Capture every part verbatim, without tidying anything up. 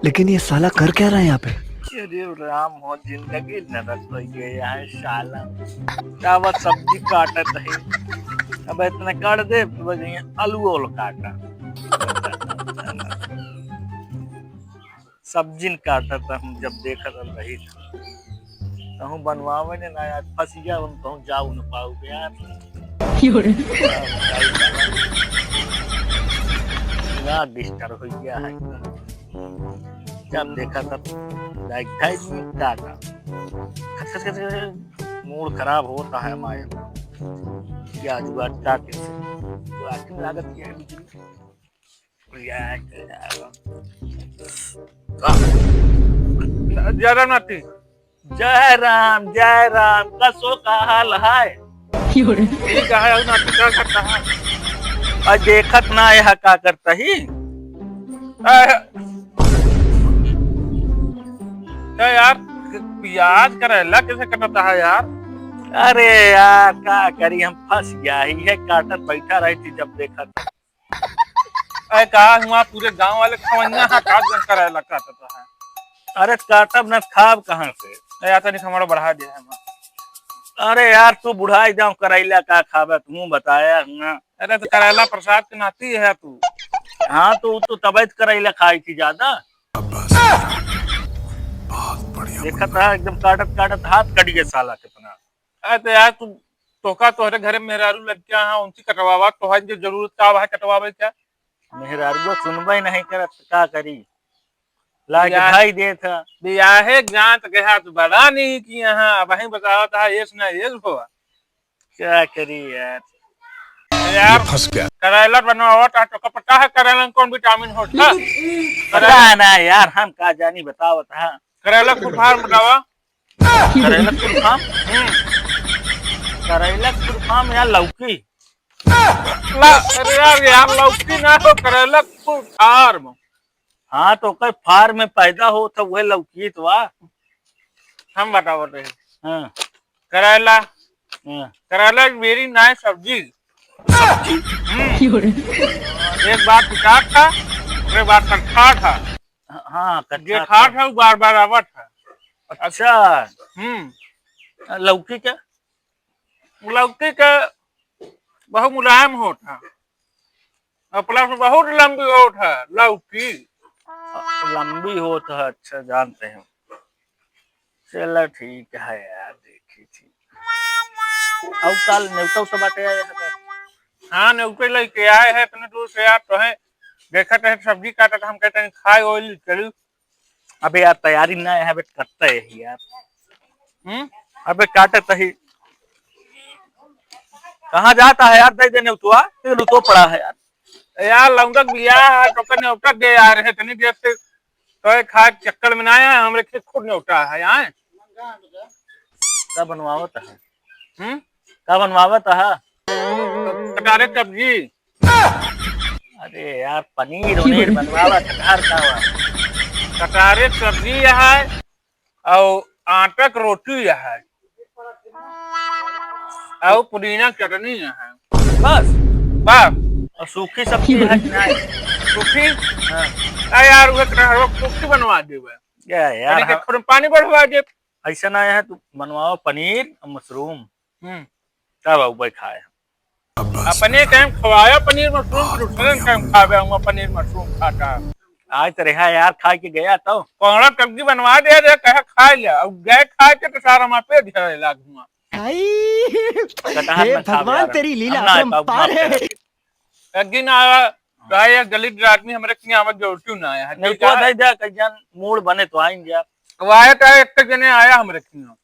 लेकिन ये साला कर क्या रहा है यहाँ पे? अरे राम हो, जिंदगी नरक होइ गए है साला। का बस सब्जी काटत है, अब इतना काट दे, बस ये आलू ओल काटा। सब्जिन काटत हम जब देखत रही, कहूँ बनवावे ने ना यार, फंस गया हम, कहूँ जाऊ न पाऊ यार। ना डिस्टर्ब हो गया है एकदम। जब देखा तब लाइक ढाई मिनट काटा। खच, खच, खच, खच, मूड खराब होता है हमारे। क्या जुगाड़ काटे से? तो आखिर लागत क्या है बिजली? जय राम नाती। जय राम, जय राम, कसो का हाल है? ठीक है, और नाती का करता है? और देखत ना है का करता ही? अरे, ए यार, प्याज करेला कैसे कटता है यार? अरे यार, का करी, हम फंस गया ही है, काटत बैठा रही थी जब देखत। अरे का हुआ, पूरे गांव वाले खवैया है, का जन करेला काटता है? अरे काटब न, खाब कहाँ से? ए यार, तनिक हमारा बढ़ा दे है। अरे यार, तू बुढ़ाई जाओ, करेला का खाबे, तू बताया हुआ। अरे तो करेला प्रसाद के नाती है तू। हाँ, तो, तो तबे तो करेला खाई थी ज्यादा। बहुत बढ़िया देखा मुन्ना। था, एकदम काटत काटत हाथ कट गया साला कितना। अरे तो यार, तू, तोका तोहरे घरे मेहरारू लड़कियां हैं, उनसे कटवावा, तोहरे जो जरूरत का है कटवावे क्या? मेहरारू सुनबे नहीं करत, का करी? लाके बियाह-, भाई देत है। बियाहे जात गया तो बड़ा नहीं किया है, अब वहीं बतावत है, एस ना एस हो। क्या करी यार? यार, ये फंस गया। करेला बनवावत है, तो का पता है करेला में कौन विटामिन होता है? पता है ना यार, हम का जानी, बतावत है। करेला फुल फार्म बतावा। करेला फुल फार्म? हम्म। करेला फुल फार्म या लौकी? ला, अरे यार, यार, लौकी ना हो, करेला फुल फार्म। हाँ, तो ओकर फार्म में पैदा होत है, वह लौकी तो वा। हम बतावत रहे। हाँ। करेला। हाँ। करेला is very nice सब्जी। सब्जी? हम्म। एक बार पिसात था, ओकरे बाद कट्ठा था। हाँ, कट्ठा जे था। खात है, वो बार बार आवत है। अच्छा। हम्म। लौकी क्या? लौकी के बहुत मुलायम होत है। और plus बहुत लंबी होत है लौकी। लंबी होत है, अच्छा, जानते हैं। चला ठीक है यार, देखी थी। और काल नेवता उता बाटे आया है? हाँ, नेवता लेके आए हैं इतने दूर से यार, तो है देखत है सब्जी काटत, हम कहते हैं खाए ओइल चलू। अबे यार, तैयारी ना है, अबे करते है यार। हम्म? अबे काटत ही। कहाँ जाता है यार, दे देने उतवा, ये उतो पड़ा है यार। यार, लौंडक बियाह है, तो कने उतर दे यार, है तनी देर से तो खाए चक्कर में ना आया, हमरे खेत खुद न्योटा है, आए। का बनवावत है? हम्म? का बनवावत है? कटारे सब्जी। अरे यार, पनीर उनीर बनवावा, कटार का हुआ? कटारे सब्जी है, और आटक रोटी है, और पुदीना चटनी है। बस? बस। और सूखी सब्जी है कि नहीं? सूखी? हाँ। आ यार, उहे कटहरवा सूखी बनवा देबे। क्या यार, यानी कि हाँ। थोड़ा पानी बढ़वा दे। ऐसा ना है, तू बनवाओ पनीर और मशरूम। हम्म। तब आऊ भाई खाए। अपने टाइम खवाया पनीर मशरूम, दूसरे टाइम खावे हुआ पनीर मशरूम खाता। आज तो रहा यार, खा के गया तो। कोहड़ा सब्जी बनवा दे रे, कहे खा लिया। अब गए खा के तो सारा माँ पेट झरे लाग हुआ। आई, कटहल हे ना खावे भगवान, यार। तेरी लीला हम ना अपरंपार पाऊ, माफ है। कर। एक दिन आया, तो आया दलित आदमी हमरे किया आवत जो क्यों ना आया है, नहीं ठीक तो है? दे दे, कई जन मूड बने तो आइन जा। तो आया तो एक जने आया हमरे किया।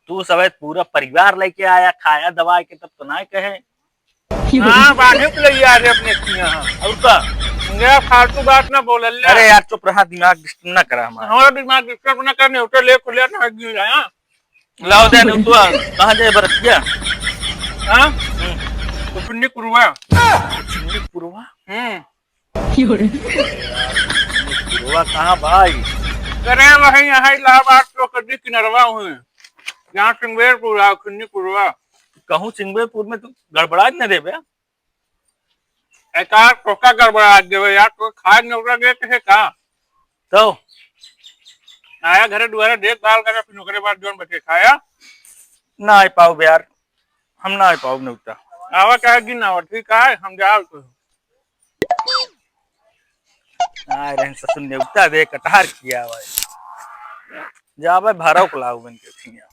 तू सवेत पूरा परिवार लेके आया, खाया दवाई के, तब तो ना कहे। हाँ, बांधे के लिए आ रहे अपने किया। और का? ये फालतू बात ना बोल ले। अरे यार, चुप रहा, दिमाग डिस्टर्ब ना करा हमारा। हमारा दिमाग डिस्टर्ब ना करने, उठे ले खुले ना गिर जाए, हाँ? लाओ दे, नहीं तो कहाँ जाए बरतिया? हाँ? हम्म। तो फिर नहीं कुरुआ। नहीं कुरुआ? हम्म। बुढ़वा कहाँ भाई? अरे वही यहाँ इलाहाबाद चौक के किनरवा हुए, जहाँ सिंगवेरपुर आओ, खिन्नीपुरवा। कहूँ सिंगवेरपुर में तू गड़बड़ा न देबे। ए का तोका गड़बड़ा देबे यार, तो खाए नौकरा दे कहे का? तो आया घरे दुआरे, देख भाल करे, फिर ओकरे बाद जौन बचे खाया। ना आइ पाउब यार, हम ना आइ पाउब नेउता। आवा चाहे गिन आवा, ठीक है, हम जाओ तो। आए रहन ससुर नेउता दे, कटहर खियावे। जाबे भरौ को लाउब इनके खिया।